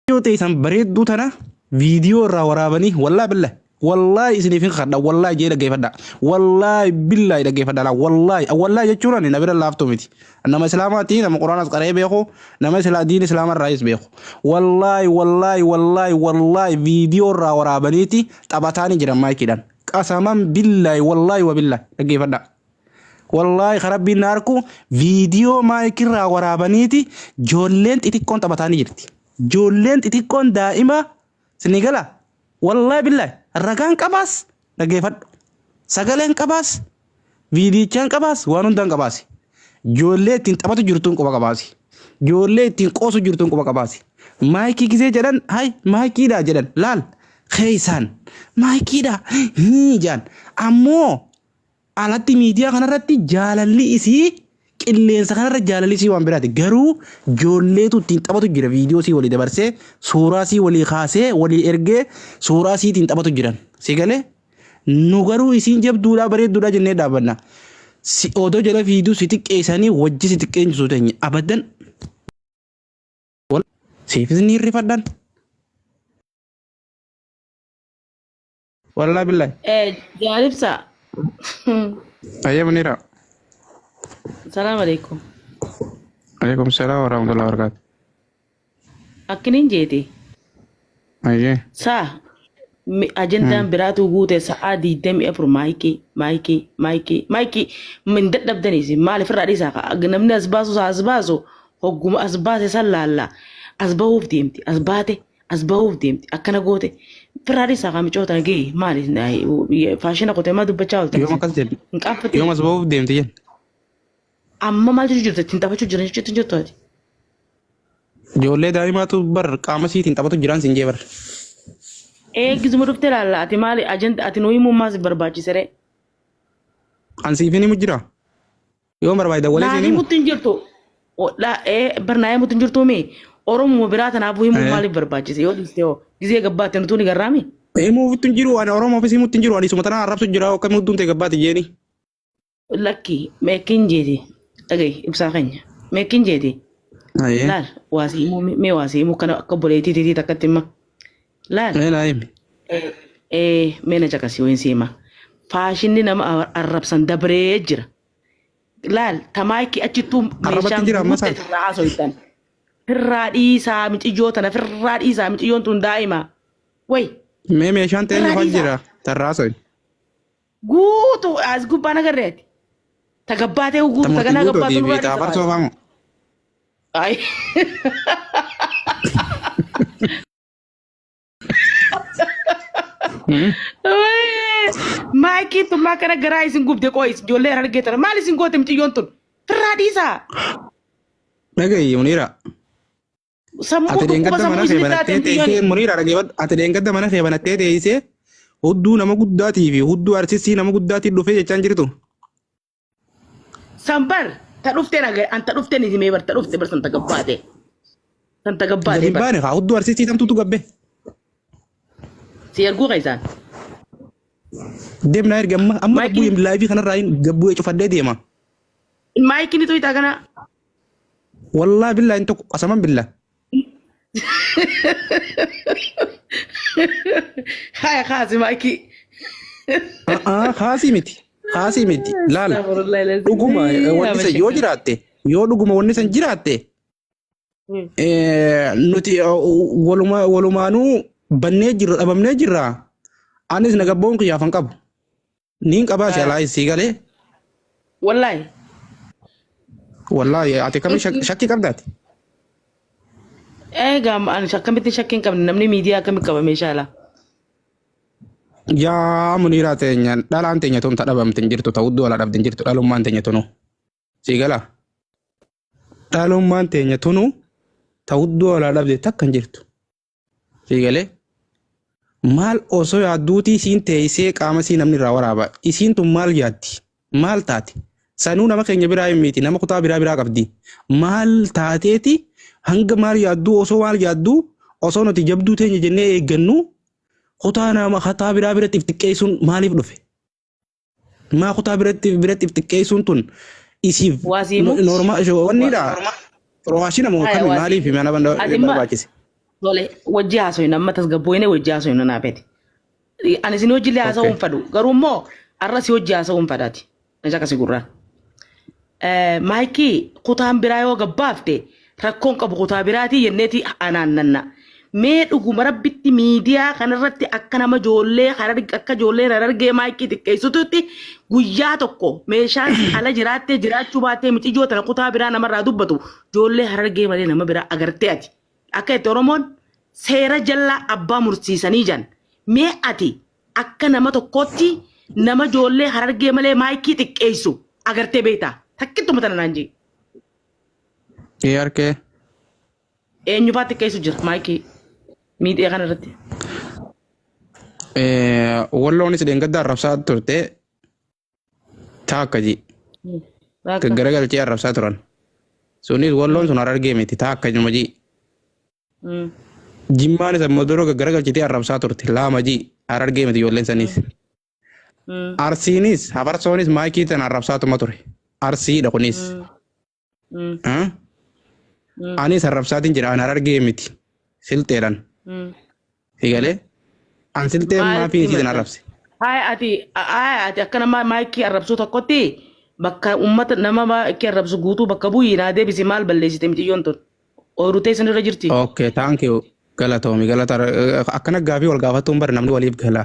Yoo teessan bareedduu tana viidiyoo irraa waraabanii wallaahi billahi wallaahi isiniif hin kadha wallaahi jee dhaggeeffadha wallaahi billaahi dhaggeeffadha laa wallaahi wallaahi jechuun ani na bira laaftuu miti nama islaamaati nama quraanas qara'ee beeku nama islaa diin islaama irraayis beeku wallaahi wallaahi wallaahi wallaahi viidiyoo irraa waraabaniiti taphataanii jiran maayikiidhaan qasaman billaahi wallaahi wabillaahi dhaggeeffadha. Wallaahi ka rabbiin na arku viidiyoo maayikirraa waraabaniiti joolleen xixiqqoon taphataanii jirti. Joolleen xixiqqoon daa'ima sinii gala wallaahi billaahi ragaan qabaas dhaggeeffadhu. Sagaleen qabaas viidiyichaan qabaas waan hundaan qabaasi. Joollee ittiin taphatu jirtuun quba qabaasi. Joollee ittiin qoosu jirtuun quba qabaasi. Maayikii gisee jedhan hay maayikiidha jedhan laal keeysaan maayikiidha hii jaan ammoo Alatti miidiyaa kanarratti jaalalli isii qilleensa kanarra jaalalli isii waan biraati. Garuu joolleetu ittiin taphatu jira viidiyoo isii walii dabarsee suuraa isii walii kaasee walii ergee suuraa isii ittiin taphatu jiran. Si galee? Nu garuu isiin jabduudhaa bareedduudhaa jennee dhaabanna. Si odoo jala fiiduu si xiqqeessanii wajji si xiqqeessuu teenya abadan. Siifis ni hirrifadhan. Wallaahi billahi. Jaalibsa. Ayyee Munira. Salaam alaikum. Alaikum salaam wa rahmatullahi wa barakatuh. Akkinin jeeti. Ayyee. Saa ajandaan biraatu guute sa'aa 24 maayikii maayikii maayikii maayikii min dadhabdaniisi maal ofirraa dhiisaa kaa namni as baasu as baasu hogguma as baase san laalla as bahuuf deemti as baate as bahuuf deemti akkana goote firraa dhiisaa kaa micoota ga'e maali faashina qotee maa dubbachaa ooltan Yoom akkas jedhu? hin qaanfatin Yoom as bahuuf deemti jenna? Amma maal jechuu jirta ittiin taphachuu jiran jechuutti hin jirtu ati. Ijoollee daa'imaatu bar qaama siitiin taphatu jiran siin jee bar. Eeggisuma dhuftee laalla ati maali ajanda ati nuu himuun maal si barbaachise ree? An siif hin himu jira. Yoo barbaade walee Naa siin himu. himutti hin jirtu. Bar naa himutti hin jirtuu mee? Oromuma biraa tanaafuu himuun maaliif barbaachise yoo dhiiste hoo gizee gabbaatti nutuu ni garraami? Himuufitti hin jiru ani Oromoofis himutti hin jiru ani isuma tanaa arrabsu jira akkami hudduun ta'e gabbaati jeeni. Lakki meekin jeeti dhagahi ibsaa keenya meekin jeeti Ayyee. laal waa si himuu mee waa si himuu kana akka obboleettii teetii takkatti hima laal Mee naa himi. Mee na caqasi wayin si hima faashinni nama arrabsan dabree jira. Laal tamaayikii achittuu Arrabatti meeshaan jira amma guutte isaan. firraa haasoytan. Firraa dhiisaa miciyyoo tana firraa dhiisaa miciyyoon tun daa'ima. Way Mee meeshaan ta'e firraa dhufaa dhiisaa. jira tarraasoy. Guutu as gubbaan agarreeti. Ta gabbaatee Ta guutu ta murtii ganaa guutuu gabbaatu fi nurraa ta dhiisa farsoo baate. faamu. Ay. Maayikiin tun maa kana garaa isin gubde qo'is ijoollee harargee tana maal isin goote miciyyoon tun firraa dhiisaa. Dhaga'i Muniira. Sammuu Ati dhukkuba dheengadda sammuu mana kee isin taate banattee teessee miciyyoon. Muniira dhaggeeffadhu. Ati dheengadda mana kee banattee teessee hudduu nama guddaatii fi hudduu arsisii nama guddaatii dhufee jechaan jirtu. San bar ta dhufteen an ta dhufteen himee bar ta dhufte bar san ta gabbaate. San ta gabbaate Gadi hin bar. baane kaa hudduu arsisii tamtuutu gabbe. Si erguu keessaan. Deemnaa erga amma amma Maayikiin gabbuu laayivii kanarraa hin gabbuu cufadhee deema. Maayikiin itoo itaa kana. Wallaahi billaa hin tokko qasaman billaa. Haya kaasi maayikii. A'aa kaasii miti. Kaasii miti. Laal Astaghfirullah dhuguma alazim. wanni san yoo jiraatte yoo dhuguma wanni san jiraatte nuti waluma walumaanuu bannee jirra dhabamnee jirra. Anis na gabboon kiyyaaf hin qabu. Niin qabaa si alaa sii galee. Wallahi. Wallaahi ati akkamii shakkii qabdaati? Egaa ani akkamitti shakkii hin qabne namni miidiyaa akkamitti qaba meeshaa alaa? Yaa Muniiraa teenya dhalaan teenya tun ta dhabamte hin jirtu ta hudduu alaa dhabde hin jirtu dhalummaan teenya tunu. Sii galaa? Dhalummaan teenya tunu ta hudduu alaa dhabde takka hin jirtu. Sii galee? Maal osoo yaadduutii isiin teessee qaama isii namni irraa waraaba. Isiin tun maal yaaddi? Maal taate? Sanuu nama keenya biraa hin miti nama kutaa biraa biraa qabdi. Maal taateeti hanga maal yaadduu osoo maal yaadduu osoo nuti jabduu teenya jennee eeggannu kutaa nama kutaa biraa biratti if xiqqeessuun maaliif dhufe? Maa kutaa biratti biratti if xiqqeessuun tun isiif Waa sii himu? noormaa wanniidha. Rowaashina moo Haya, kami waa sii maaliif himu. mana Ati imma barbaachise? Tole wajji haasoyna amma tasgabbooyne wajji haasoyna naa fedhe. Ani isin wajjillee haasa'uu Okay. hin fedhu. Garuu immoo har'a si wajji haasa'uu hin fedhaati. Na caqasi gurraan. Maayikii kutaan biraa yoo gabbaafte rakkoon qabu kutaa biraatii jenneeti anaan nanna. Mee dhuguma rabbitti miidiyaa kanarratti akka nama ijoollee akka ijoolleen harargee maayikii xiqqeessitutti guyyaa tokko meeshaan si ala jiraattee jiraachuu baattee miciyyoo tana kutaa biraa namarraa dubbatu ijoollee harargee malee nama biraa agartee ati. Akka itti Oromoon seera jallaa abbaa mursiisanii jan. Mee ati akka nama tokkootti nama ijoollee harargee malee maayikii xiqqeessu agartee beektaa? Takkittuma tana naan jee. Ee harkee. Eenyufaa xiqqeessu jira maayikii miidhee kana irratti. Walloonis dheengadda arrabsaa turte taakka ji. Taakka. Gaggaragalchee arrabsaa turan. Sunis walloon sun harargee miti taakka juma ji. Jimmaanis ammoo dura gaggaragalchitee arrabsaa turte laama ji harargee miti ijoolleen saniis. Arsiinis hafarsoonis maayikii tana arrabsaatuma ture. Arsiidha kunis. Ah? Anis arrabsaatiin jira an harargee miti. Silxeedhaan. Si galee? An silxeen Maalitti maafii isii tana himattan? arrabse. Haya ati akka nama maayikii arrabsuu tokkotti bakka ummata nama maayikii arrabsu guutuu bakka bu'ii naa deebisi maal balleessite miciyyoon tun. Ooyiruu teessan irra jirti. Okay, thank you. Galatoomi galata akkana gaafii wal gaafatuun bara namni waliif gala.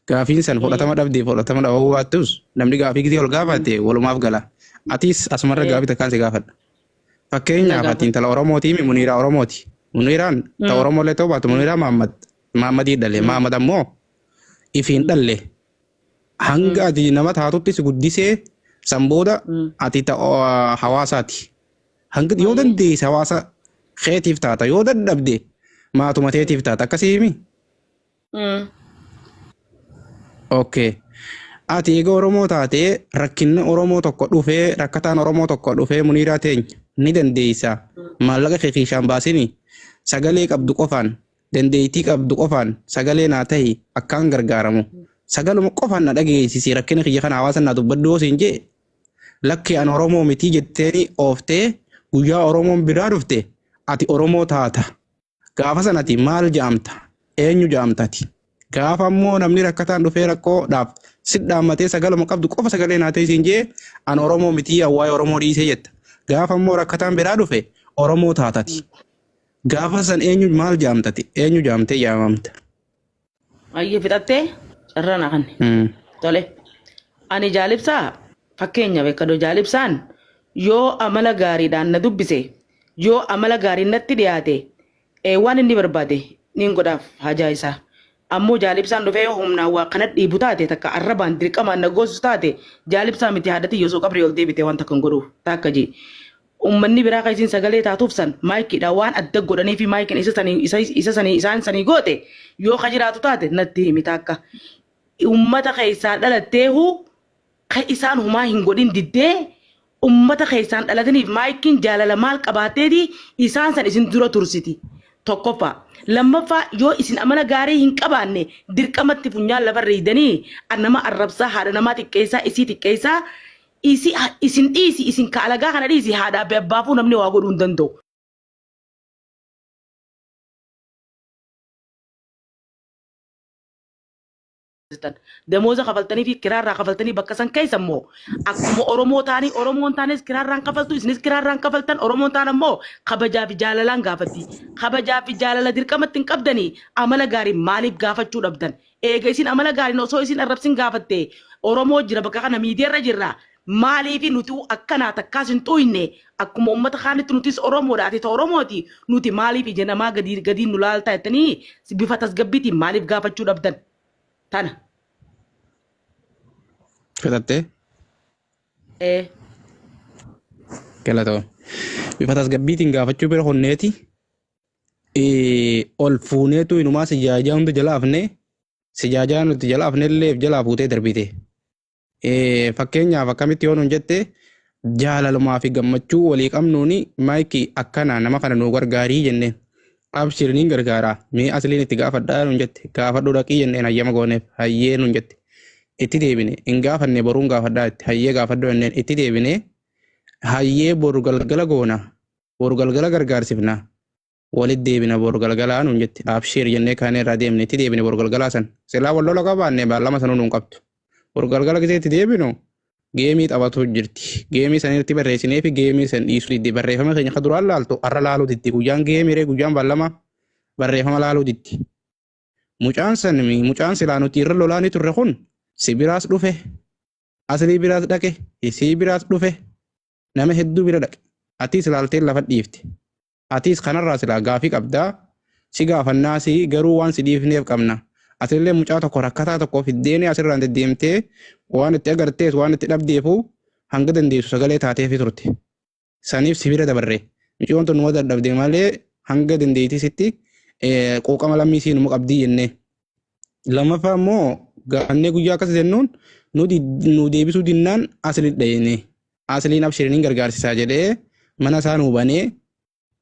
Gaafiin san fudhatama dhabdee fudhatama dhabuu baattus namni gaafii gisee wal gaafate walumaaf gala. Atis asumarra gaafii takkaan si gaafadha. Na Fakkeenyaaf ati gaafadhu. intala Oromootii mi Muniiraa Oromooti. Muniiraan ta Oromoolee ta'uu baatu Muniiraa Mahammad Mahammadii dhale. Mahammad ammoo ifiin dhalle. Hanga ati nama taatutti si guddisee san booda ati ta hawaasaati. Hanga yoo dandeesse hawaasa keetiif taata yoo dadhabde maatuma teetiif taata akkasii himi. Okay. Ati eega Oromoo taatee rakkinni Oromoo tokko dhufee rakkataan Oromoo tokko dhufee Muniiraa teenya ni dandeessa. Maallaqa kee kiishaan baasini sagalee qabdu qofaan dandeettii qabdu qofaan sagalee naa tahi akkaan gargaaramu. Sagaluma qofaan na dhageessisi rakkina kiyya kana hawaasa naa dubbadhu yoo siin jee lakki an Oromoo mitii jetteeni ooftee guyyaa Oromoon biraa dhufte ati Oromoo taata. Gaafa san ati maal ja'amta? Eenyu ja'amta ati? Gaafa ammoo namni rakkataan dhufee rakkoodhaaf si dhaammatee sagaluma qabdu qofa sagalee naa ta'e siin jee an Oromoo mitii an waa'ee Oromoo dhiisee jetta. Gaafa ammoo rakkataan biraa dhufe Oromoo taatati. Gaafa san eenyu maal ja'amtati? Eenyu ja'amtee yaamamta? Ayyee fixattee carraa naa kanne. Tole. Ani jaalibsaa fakkeenya beekadoo jaalibsaan yoo amala gaariidhaan na dubbise yoo amala gaariin natti dhiyaate waan inni barbaade niin godhaaf hajaa isaa. Ammoo jaalibsaan dhufee yoo humnaan waa kana dhiibu taate takka arrabaan dirqamaan na goosisu taate jaalibsaa miti haadha tiyya osoo qabrii ol deebite waan takka hin godhuuf taakka jee. Ummanni biraa kan isin sagalee taatuuf san maayikiidhaan waan adda godhanii fi maayikiin isa sanii isa isa sanii isaan sanii goote yoo ka jiraatu taate natti himi taakka. Ummata keessaa dhalatteehu ka isaan humaa hin godhin diddee ummata keessaan dhalataniif maayikiin jaalala maal qabaatteeti isaan san isin dura tursiti. Tokkoffaa. Lammaffaa yoo isin amala gaarii hin qabaanne dirqamatti funyaan lafarra hiidanii nama arrabsaa haadha namaa xiqqeessaa isii xiqqeessaa Isi isin dhiisi isin ka alagaa kana dhiisi haadhaa fi abbaafuu namni waa godhuu hin danda'u. Damooza kafaltanii fi kiraarraa kafaltanii bakka san keessa immoo akkuma Oromoo taanii Oromoon taanes kiraarraan kafaltu isinis kiraarraan kafaltan Oromoon taan ammoo kabajaa fi jaalalaan gaafatti. Kabajaa fi jaalala dirqamatti hin qabdanii amala gaarii maaliif gaafachuu dhabdan? Eega isin amala gaariin osoo isin arrabsin gaafatte Oromoo jira bakka kana miidiyaarra jirra maaliifi nuti akkanaa takkaas hin xuyne akkuma ummata kaanitti nutis Oromoodha ati ta Oromooti nuti maaliif ija namaa gadi gadiin nu laaltaa jettanii bifa tasgabbiitiin maaliif gaafachuu dhabdan tana. Fixattee? Ee. Galatoomi. Bifa tasgabbiitiin gaafachuu bira honneeti ol fuuneetu inumaa sijaajaa hunda jala afnee sijaajaa nuti jala afnellee if jalaa fuutee darbite. Fakkeenyaaf akkamitti yoo nuun jette jaalalumaa fi gammachuu walii qabnuuni maayikii akkana nama kana nuu gargaarii jenneen. Abshir niin gargaaraa mee asliin itti gaafadhaa nuun jette gaafadhu dhaqii jenneen hayyama gooneef hayyee nuun jette. Itti deebine hin gaafanne boruun gaafadhaa itti hayyee gaafadhu jenneen itti deebine hayyee boru galgala goona boru galgala gargaarsifna. Walitti deebina bor galgalaa nuun jette. Abshiir jennee kaanee irraa deemne itti deebine bor galgalaa san. Silaa wal lola qabaanne beellama sanuu nuun qabdu. Bor galgala gisee itti deebinu geemii taphatu jirti. Geemii san irratti barreessinee fi geemii san dhiisuu didde. Barreeffama keenya akka duraan laaltu har'a laaluu didde. Guyyaan geemii ree guyyaan beellama barreeffama laaluu didde. Mucaan san mucaan silaa nuti irra lolaanii turre kun si biraas dhufe, Aslii biraas dhaqe, isii biraas dhufe, nama hedduu bira dhaqe. Atiis laaltee lafa dhiifte. Atiis kanarraa silaa gaafii qabdaa, si gaafannaasi garuu waan si dhiifneef qabna. Atillee mucaa tokko rakkataa tokko fiddeeni asirraan deddeemtee waan itti agartees waan itti dhabdeefu hanga dandeessu sagalee taateefi turte. Saniif si bira dabarre. Mucayyoon tun numa dadhabde malee hanga dandeettii sitti quuqama lammii sii numa qabdii jennee. Lammaffaa immoo gaafannee guyyaa akkas jennuun nu deebisuu dinnaan asli dhayne. Asliin abshiriin gargaarsisaa jedhee mana isaa nuu banee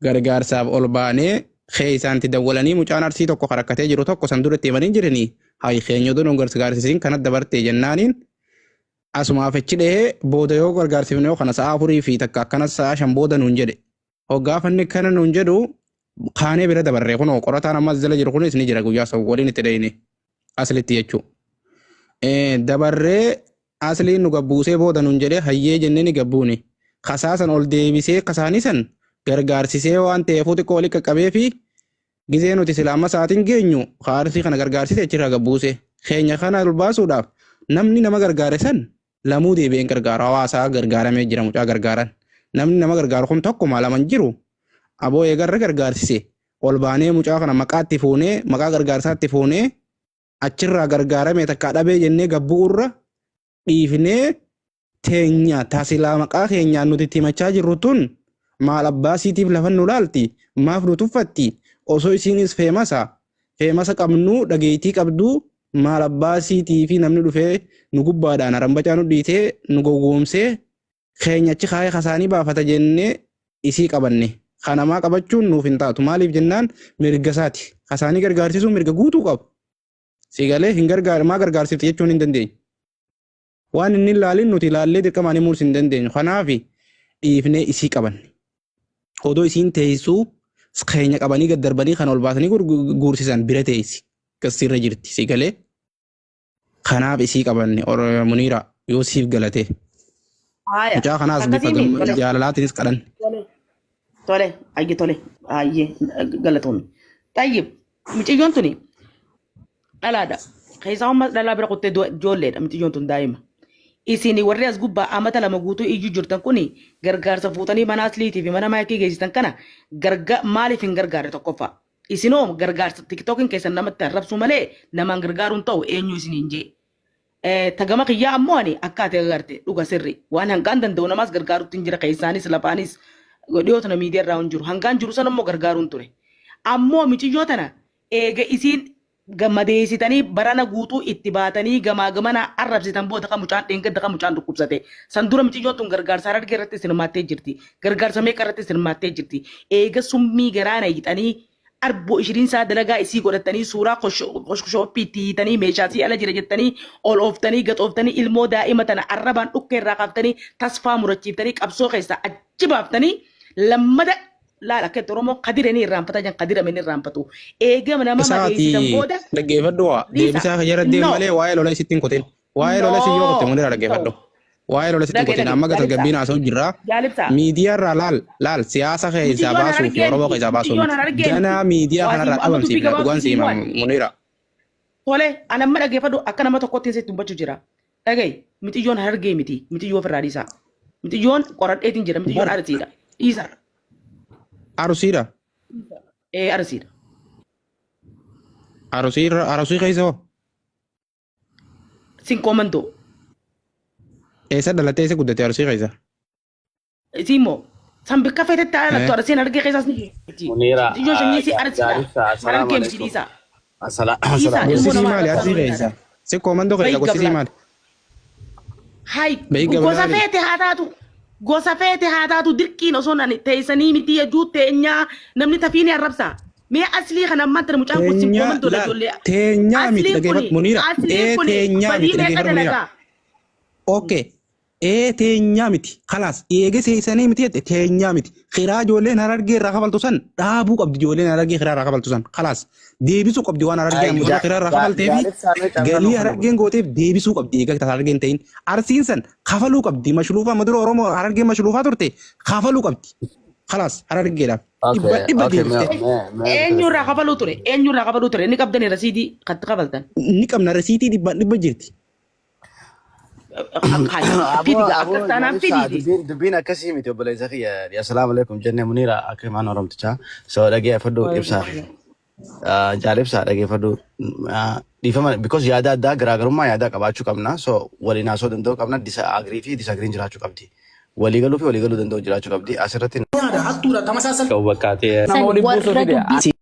gargaarsaaf ol baanee keessaanti dawwalanii mucaan Arsii tokko rakkatee jiru tokko san dura itti himanii jiranii hayi keenya odoo nu gargaarsisin kanatti dabarte jennaaniin asumaaf achi dhahee booda yoo gargaarsifne yoo kana sa'a 4 fi takka akkana sa'a 5 booda nuun jedhe. Hoggaafanni kana nuun jedhu kaanee bira dabarre. Kunoo qorataan ammas jala jiru kunis ni jira, guyyaa san waliin itti dhahine aslitti jechuudha. Dabarree asliin nu gabbuusee booda nuun jedhee hayyee jennee ni gabbuune. Kasaasan ol deebisee kasaanii san gargaarsisee waan ta'eefuu xiqqoo walitti qaqqabee fi gizee nuti sila amma sa'aatiin geenyu Arsii kana gargaarsise achirraa gabbuuse. Keenya kana ol baasuudhaaf namni nama gargaare san lamuu deebi'een gargaaru hawaasaa gargaaramee jira mucaa gargaaran. Namni nama gargaaru kun tokkuma lama hin jiru. Aboo eegarra gargaarsise ol baanee mucaa kana maqaatti fuunee maqaa gargaarsaatti fuunee achirraa gargaaramee takkaa dhabee jennee gabbu'urra dhiifnee teenya tasilaa maqaa keenyaan nuti itti himachaa jirru tun maal abbaa siitiif lafa nu laalti, maaf nu tuffatti? Osoo isiinis feemasa qabnuu dhageettii qabduu maal abbaa siitii fi namni dhufee nu gubbaadhaan harambacaa nu dhiitee nu gowwoomsee keenya achi kaayee kasaanii baafata jennee isii qabanne. Kanamaa qabachuun nuuf hin taatu. Maaliif jennaan mirga isaati. Kasaanii gargaarsisuu mirga guutuu qabu. Si galee hin gargaar maa gargaarsifte jechuun hin dandeenyu. Waan inni hin laalin nuti ilaallee dirqamaan himuus hin dandeenyu. Kanaaf dhiifnee isii qabanne. Odoo isiin teessuu keenya qabanii gad darbanii kan ol baasanii guursisan bira teessi. Gassiirra jirti. Si galee. Kanaaf isii qabanne Muniira yoo siif galate. Haaya. Mucaa kanaas bifa Akkasii mi? Tole. jaalalaatiinis kadhanne. Tole. Tole. Ayye tole. Ayye galatoomi. Tayyib. Mucayyoon tuni dhalaadha. Keessaa amma dhalaa bira kuttee ijoolleedha mucayyoon tun daa'ima. Isin warri as gubbaa amata 2 guutuu iyyuu jirtan kuni gargaarsa fuutanii mana Asliitii fi mana maayikii geessitan kana garga maaliif hin gargaarre tokkoffaa? Isinoo gargaarsa tiktookin keessan namatti arrabsuu malee namaan gargaaruun ta'u eenyu isiniin jee. Ta gama kiyyaa ammoo ani akka ati agarte dhuga sirri waan hangaan danda'u namaas gargaarutti hin jira, keessaanis lafaanis dhiyoo tana miidiyaa irraa hin jiru, hangaan jiru san ammoo gargaaruun ture. Ammoo miciyyoo tana eega isiin madeessitanii barana guutuu itti baatanii gamaa gamanaa arrabsitan booda kan mucaan dheengadda kan mucaan dhukkubsate. San dura miciyyoon tun gargaarsa Harargee irratti hirmaattee jirti. Gargaarsa meeqa irratti hirmaattee jirti. Eega summii garaa nayxanii arboo ishiriinsaa dalagaa isii godhattanii suuraa koshkshooppii itti hiitanii meeshaa sii ala jira jettanii ol ooftanii gad ooftanii ilmoo daa'ima tana arrabaan dhukkee irraa kaaftanii tasfaa murachiiftanii qabsoo keessaa achi baaftanii lammada laal akka itti Oromoon kadire ni irraanfata jan kadirame ni irraanfatu. Eegama nama Isaati madeessitan booda dhaggeeffadhu waa dhiisa. deebisaa fayyada deem No. malee waa'ee lola isitti hin kutin. Waa'ee lola isin yoo kutte No. Munira Hin ta'u. dhaggeeffadhu. Waa'ee lola isitti hin Dhage kutin dhage amma jaalibsaa. tasgabbiin haasa'u jirra. Jaalibsaa. Miidiyaa irraa laal laal siyaasa keessaa Mucayyoon baasuu fi harargee Oromoo miti. keessaa baasuu Mucayyoon miti. harargee miti. Ganaa miidiyaa Waa kanarraa siin amma dubbii dhabamsiifna gabaabduu dhugaan siin siima waan. Munira. Tole, ani amma dhaggeeffadhu, akka nama tokkotti sitti dubbachuu jira. Dhaga'i, miciyyoon Harargee miti. Miciyyoo ofirraa dhiisaa. Miciyyoon qoradheetiin jira. Miciyyoon Bar Arsiidha. Dhiisaa. Arusiidha. Ee, Arsiidha. Arusiirra Arusii keessa hoo? Sinkoo mandoo. Eessa dhalattee eessa guddatte Arusii keessa? Isii immoo san bikka feetetti haa dhalattu, Arsiin Harargee keessaas ni jirti. Munira, Miciyyoon sanyii isii Arsiidha. Jaalibsa, assalamu Harargee miti, alaikum. dhiisaa. Dhiisaa Assalamu ilmoo Gosti isii namaa maali arrabsaa Arsii loonii keessa? taatan. Sikkoo mandoo Bayi keessa gosti isii gablaati. maali? Hay Bayi gosa gablaali. feete haa taatu. Gosa feete haa taatu, dirqiin osoo nani teessanii miti jechuu teenyaa namni tafii ni arrabsa. Mee Aslii kana ammaan tana mucaan kun sinkoo Teenyaa mandoodha laal ijoollee. teenyaa miti Asliin dhaggeeffadhu kuni Muniira. asliin Ee kuni teenyaa badii miti meeqa dhaggeeffadhu Muniira. dalagaa? Okay. Ee teenyaa miti. Kalaas eege seesanii miti jette teenyaa miti. Kiraa ijoolleen harargee irraa kafaltu san dhaabuu qabdi ijoolleen harargee kiraa irraa kafaltu san. Kalaas deebisuu qabdi waan harargee amma dura kiraa irraa kafaltee fi galii harargeen gooteef deebisuu qabdi eega harargeen ta'in. Arsiin san kafaluu qabdi mashluufa amma dura Oromoo harargeen mashluufaa turte kafaluu qabdi. Kalaas harargeedhaaf. Dhibba Okay, dhibba okay, mee deebifte. mee mee Eenyurraa kafaluu ture? Eenyurraa kafaluu ture? Ni qabdanii rasiidii katti kafaltan. Ni qabna rasiitii dhibbaan dhibba jirti. Aboo Fidi aboo akkas taanaan jaalibsaa fidiiti. dubbiin dubbiin akkasii miti obboleessa kiyya assalaamu alaikum jenne muniira akka himaan oromtichaa so dhageeffadhu ibsaa fi jaalibsaa dhageeffadhu dhiifama because yaada addaa garaagarummaa yaadaa qabaachuu qabna so waliin haasoo danda'uu qabna disagree fi disagree'n jiraachuu qabdi walii galuu fi walii galuu danda'u jiraachuu qabdi asirratti Hattuudha tamasaasal. Qabu bakkaatee. Nama San waliin buusuu warra fide. dubbii